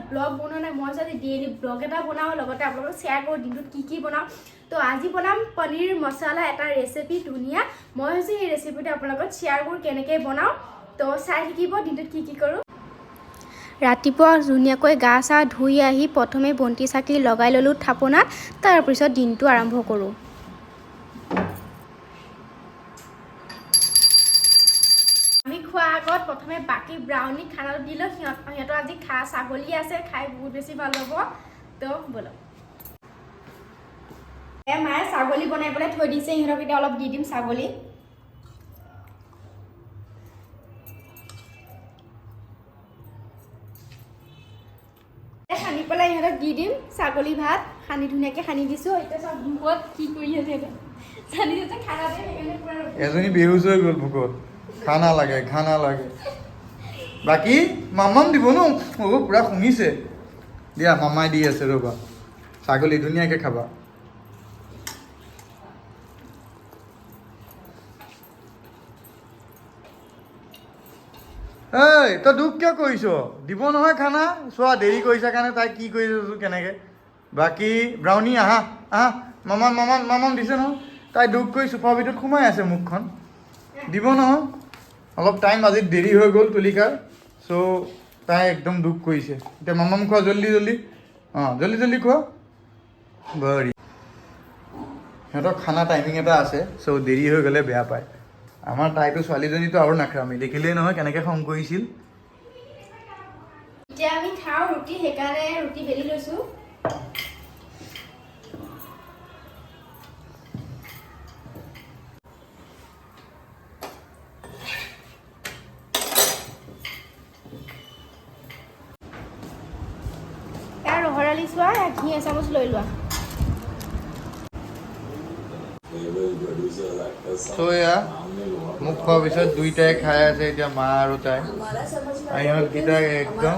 Blog বনোৱা নাই। মই আজি ডেইলি ব্লগ এটা বনাওঁ, লগতে আপোনালোকক শ্বেয়াৰ কৰোঁ দিনটোত কি কি বনাওঁ। তো আজি বনাম পনীৰ মছলা এটা ৰেচিপি ধুনীয়া। মই ভাবিছোঁ সেই ৰেচিপিটো আপোনালোকক শ্বেয়াৰ কৰোঁ কেনেকৈ বনাওঁ। তো চাই থাকিব দিনটোত কি কি কৰোঁ। ৰাতিপুৱা ধুনীয়াকৈ গা চা ধুই আহি প্ৰথমে বন্তি চাকি লগাই ল'লোঁ থাপনাত, তাৰপিছত দিনটো আৰম্ভ কৰোঁ। আমি খোৱাৰ আগত প্ৰথমে বাকী ব্ৰাউনি খানাটো দি লওঁ। সিহঁতৰ আজি ছাগলী আছে, খাই বহুত বেছি ভাল পাব। তো ব'লক। মায়ে ছাগলী বনাই পেলাই থৈ দিছে, সিহঁতক এতিয়া অলপ দি দিম ছাগলী। সানি পেলাই ইহঁতক দি দিম ছাগলী ভাত সানি, ধুনীয়াকৈ সানি দিছোঁ। এতিয়া চব ভোকত কি কৰি আছে জানি আছে খানাতে, সেইকাৰণে পুৰা ৰখি এজনী বেহুচ হৈ গ'ল ভোকত। খানা লাগে, খানা লাগে। বাকী মামাম দিব ন? অ', পুৰা শুঙিছে। দিয়া, মামাই দি আছে, ৰ'বা। ছাগলী ধুনীয়াকে খাবা। ঐ, তই দুখ কিয় কৰিছ? দিব নহয় খানা। চোৱা, দেৰি কৰিছা কাৰণে তাই কি কৰিছে কেনেকে। বাকী ব্ৰাউনি, আহা আহা। মামা মামা মামাম দিছে নহয়। তাই দুখ কৰি চোফাৰ ভিতৰত সোমাই আছে মুখখন। দিব নহয়। অলপ টাইম আজি দেৰি হৈ গ'ল তুলিকাৰ, চ' তাই একদম দুখ কৰিছে এতিয়া। মামাম খোৱা, জল্দি জল্দি। অঁ, জল্দি জল্দি খোৱা। বঢ়িয়া। সিহঁতৰ খানা টাইমিং এটা আছে, চ' দেৰি হৈ গ'লে বেয়া পায়। আমাৰ তাইতো, ছোৱালীজনীতো আৰু নাখায়। দেখিলেই নহয় কেনেকৈ খং কৰিছিল। এতিয়া আমি খাওঁ ৰুটি, সেইকাৰণে ৰুটি বেলি লৈছোঁ। ইয়াৰ ৰহৰ দালি চোৱা, ঘি এচামুচ লৈ লোৱা। চ' এয়া মোক খোৱাৰ পিছত দুইটাই খাই আছে এতিয়া, মা আৰু তাই। আৰু ইহঁতকেইটাই একদম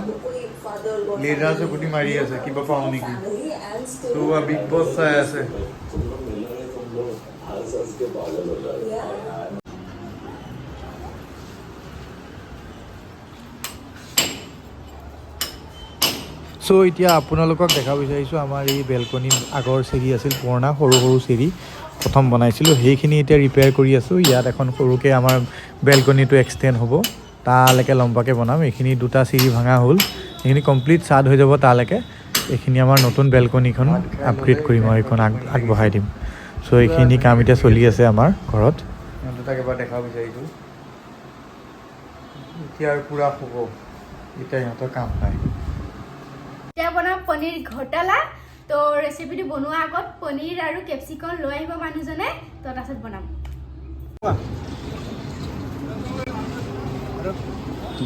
লেজাৰ চকুটি মাৰি আছে, কিবা পাওঁ নেকি। চ' বিগ বছ চাই আছে। तुम लोग मिलोगे, तुम लोग हंस हंस के पागल हो जाओगे। চ' এতিয়া আপোনালোকক দেখাব বিচাৰিছোঁ, আমাৰ এই বেলকনি আগৰ চিৰি আছিল, পুৰণা সৰু সৰু চিৰি প্ৰথম বনাইছিলোঁ, সেইখিনি এতিয়া ৰিপেয়াৰ কৰি আছোঁ। ইয়াত এখন সৰুকৈ আমাৰ বেলকনিটো এক্সটেণ্ড হ'ব, তালৈকে লম্বাকৈ বনাম। এইখিনি দুটা চিৰি ভাঙা হ'ল, সেইখিনি কমপ্লিট চাদ হৈ যাব তালৈকে। এইখিনি আমাৰ নতুন বেলকনিখন আপগ্ৰেড কৰিম আৰু এইখন আগবঢ়াই দিম। চ' এইখিনি কাম এতিয়া চলি আছে আমাৰ ঘৰত। দুটাক এবাৰ দেখাব বিচাৰিছোঁ। এতিয়া আৰু পূৰা শুব, এতিয়া সিহঁতৰ কাম নাই। এতিয়া বনাম পনীৰ ঘোটালা। তো ৰেচিপিটো বনোৱাৰ আগত পনীৰ আৰু কেপচিকম লৈ আহিব মানুহজনে, তো তাৰপিছত বনাম।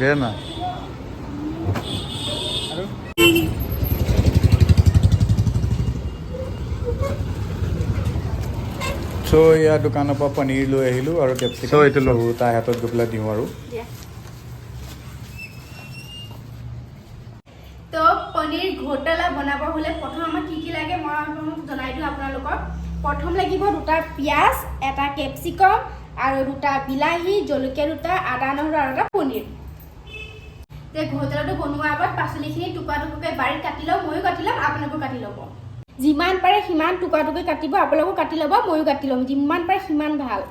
দে না। চ' ইয়াৰ দোকানৰ পৰা পনীৰ লৈ আহিলোঁ আৰু কেপচিকাম। চ' এইটো লওঁ, তাই হাতত গৈ পেলাই দিওঁ আৰু। দিয়া। তো পনীৰ ঘোটালা বনাব হ'লে প্ৰথম আমাক কি কি লাগে মই আপোনালোকক জনাই দিওঁ আপোনালোকক। প্ৰথম লাগিব দুটা পিঁয়াজ, এটা কেপচিকম আৰু দুটা বিলাহী, জলকীয়া দুটা, আদা নহৰু আৰু এটা পনীৰ। তে ঘোটালাটো বনোৱাৰ আগত পাচলিখিনি টুকুৰা টুকুৰাকৈ বাৰীত কাটি লওঁ। ময়ো কাটি ল'ম, আপোনালোকেও কাটি ল'ব। যিমান পাৰে সিমান টুকুৰা টুকুৰি কাটিব। আপোনালোকেও কাটি ল'ব, ময়ো কাটি ল'ম। যিমান পাৰে সিমান ভাল।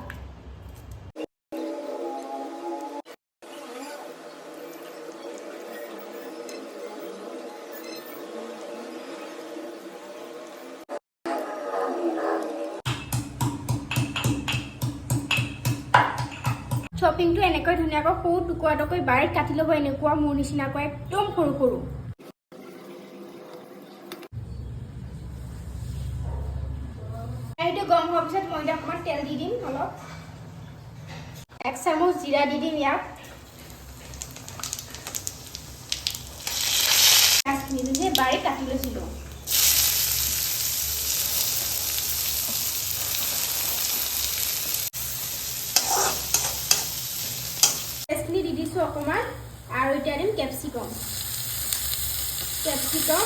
চপিংটো এনেকৈ ধুনীয়াকৈ সৰু টুকুৰা টুকুৰি বাৰীত কাটি ল'ব, এনেকুৱা মোৰ নিচিনাকৈ একদম সৰু সৰু। কেৰাহীটো গৰম হোৱাৰ পিছত মই এতিয়া অকণমান তেল দি দিম অলপ। এক চামুচ জিৰা দি দিম ইয়াত। পিঁয়াজখিনি যে বাৰীত কাটি লৈছিলোঁ, পিঁয়াজখিনি দি দিছোঁ অকণমান। আৰু এতিয়া দিম কেপচিকম, কেপচিকম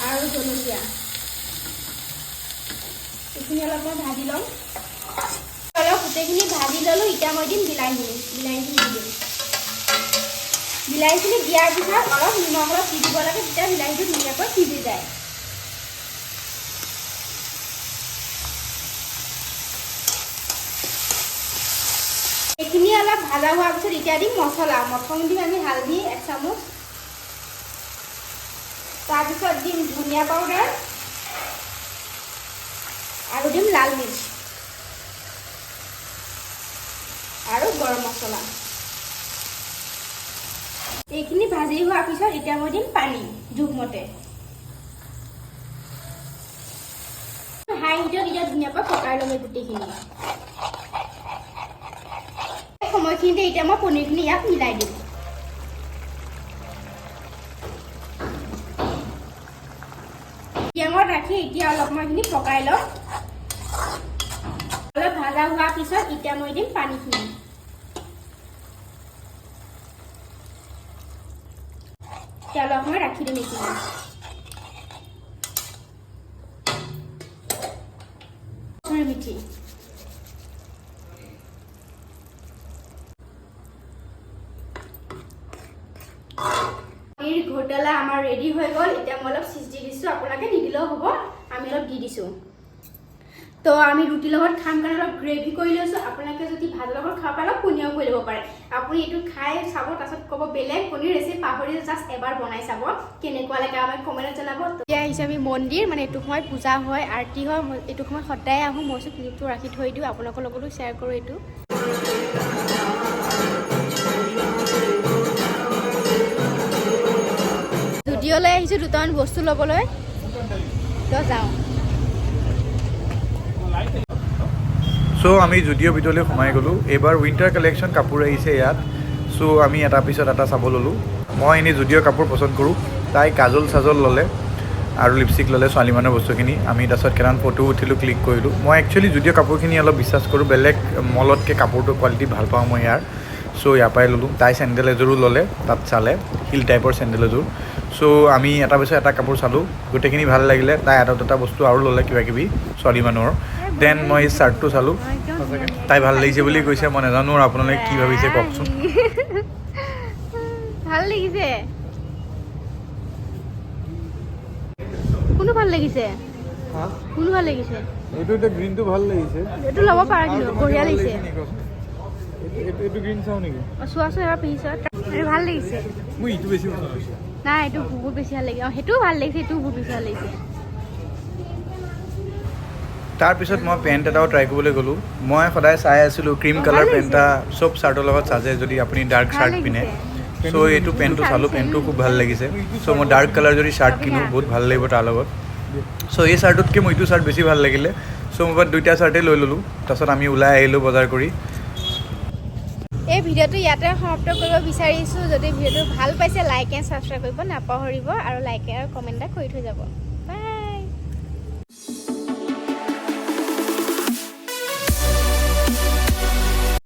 আৰু জলকীয়া। এইখিনি অলপ মই ভাজি ল'ম। অলপ গোটেইখিনি ভাজি ল'লোঁ। এতিয়া মই দিম বিলাহীখিনি, বিলাহীখিনি দি দিম। বিলাহীখিনি দিয়াৰ পিছত অলপ নিমখ অলপ দি দিব লাগে, তেতিয়া বিলাহীটো ধুনীয়াকৈ সিজি যায়। এইখিনি অলপ ভাজা হোৱাৰ পিছত এতিয়া দিম মছলা। প্ৰথম দিম আমি হালধি 1 চামুচ, তাৰপিছত দিম ধনিয়া পাউডাৰ আৰু দিম লাল মিৰ্চ আৰু গৰম মছলা। এইখিনি ভাজি হোৱাৰ পিছত এতিয়া মই দিম পানী জোখমতে। হাই হিটত এতিয়া ধুনীয়াকৈ পকাই ল'ম এই গোটেইখিনি। এই সময়খিনিতে এতিয়া মই পনীৰখিনি ইয়াত মিলাই দিম। মিডিয়ামত ৰাখি এতিয়া অলপ মই এইখিনি পকাই ল'ম। অলপ ভাজা হোৱাৰ পিছত এতিয়া মই দিম পানীখিনি। এতিয়া অলপ সময় ৰাখি দিম এইখিনি। কচুৰি মেথি, পনীৰ ঘোটালা আমাৰ ৰেডি হৈ গ'ল। এতিয়া মই অলপ চীজ দি দিছোঁ, আপোনালোকে নিদিলেও হ'ব, আমি অলপ দি দিছোঁ। তো আমি ৰুটিৰ লগত খাম কাৰণে অলপ গ্ৰেভি কৰি লৈছোঁ। আপোনালোকে যদি ভাতৰ লগত খাব পাৰে অলপ পনীয়াও কৰি ল'ব পাৰে। আপুনি এইটো খাই চাব, তাৰপিছত ক'ব বেলেগ পনীৰ ৰেচিপি পাহৰি জাষ্ট এবাৰ বনাই চাব কেনেকুৱা লাগে, আমাক কমেণ্টত জনাব। এতিয়া আহিছোঁ আমি মন্দিৰ, মানে এইটো সময়ত পূজা হয়, আৰতি হয়। মই এইটো সময়ত সদায় আহোঁ। মই কৈছোঁ ক্লিপটো ৰাখি থৈ দিওঁ, আপোনালোকৰ লগতো শ্বেয়াৰ কৰোঁ এইটো। জুডিঅ'লৈ আহিছোঁ দুটামান বস্তু ল'বলৈ, তো যাওঁ। চ' আমি জুডিঅ' ভিতৰলৈ সোমাই গ'লোঁ। এইবাৰ উইণ্টাৰ কালেকশ্যন কাপোৰ আহিছে ইয়াত। চ' আমি এটা পিছত এটা চাব ল'লোঁ। মই এনেই জুডিঅ' কাপোৰ পচন্দ কৰোঁ। তাই কাজল চাজল ল'লে আৰু লিপষ্টিক ল'লে, ছোৱালী মানুহৰ বস্তুখিনি। আমি তাৰপিছত কেইটামান ফটো উঠিলোঁ, ক্লিক কৰিলোঁ। মই একচুৱেলি জুডিঅ' কাপোৰখিনি অলপ বিশ্বাস কৰোঁ, বেলেগ মলতকৈ কাপোৰটোৰ কোৱালিটি ভাল পাওঁ মই ইয়াৰ। চ' ইয়াৰ পৰাই ল'লোঁ। তাই চেণ্ডেল এযোৰো ল'লে, তাত চালে হিল টাইপৰ চেণ্ডেল এযোৰ। চ' আমি এটা পিছত এটা কাপোৰ চালোঁ, গোটেইখিনি ভাল লাগিলে। তাই এটা দুটা বস্তু আৰু ল'লে কিবা কিবি ছোৱালী মানুহৰ। Then মই এই চাৰ্টটো চালোঁ, তাই ভাল লাগিছে বুলি কৈছে। মই নাজানো আৰু আপোনালোকে কি ভাবিছে কওকচোন। ভাল লাগিছে, কোনটো ভাল লাগিছে? কোনটো ভাল লাগিছে? এইটো এতিয়া গ্ৰীণটো ভাল লাগিছে। এইটো ল'ব পাৰা কিন্তু, বঢ়িয়া লাগিছে। এইটো গ্ৰীণ চাওঁ নেকি? অ, চোৱাচোন এবাৰ পিন্ধিছা, এইটো ভাল লাগিছে। মোৰ ইটো বেছি পচন্দ হৈছে। নাই, এইটো বহুত বেছি ভাল লাগিছে। অ, সেইটোও ভাল লাগিছে, এইটোও বহুত বেছি ভাল লাগিছে। তাৰপিছত মই পেণ্ট এটাও ট্ৰাই কৰিবলৈ গ'লোঁ। মই সদায় চাই আছিলোঁ ক্ৰীম কালাৰ পেণ্ট এটা চব চাৰ্টৰ লগত চাজে যদি আপুনি ডাৰ্ক চাৰ্ট পিন্ধে। চ' এইটো পেণ্টটো চালোঁ, পেণ্টটো খুব ভাল লাগিছে। চ' মই ডাৰ্ক কালাৰ যদি চাৰ্ট কিনো বহুত ভাল লাগিব তাৰ লগত। চ' এই চাৰ্টটোতকৈ মোৰ এইটো চাৰ্ট বেছি ভাল লাগিলে। চ' মই দুইটা চাৰ্টেই লৈ ল'লোঁ। তাৰপিছত আমি ওলাই আহিলোঁ বজাৰ কৰি। এই ভিডিঅ'টো ইয়াতে সমাপ্ত কৰিব বিচাৰিছোঁ। যদি ভিডিঅ'টো ভাল পাইছে লাইক এণ্ড ছাবস্ক্ৰাইব কৰিব নাপাহৰিব আৰু লাইক আৰু কমেণ্ট এটা কৰি থৈ যাব।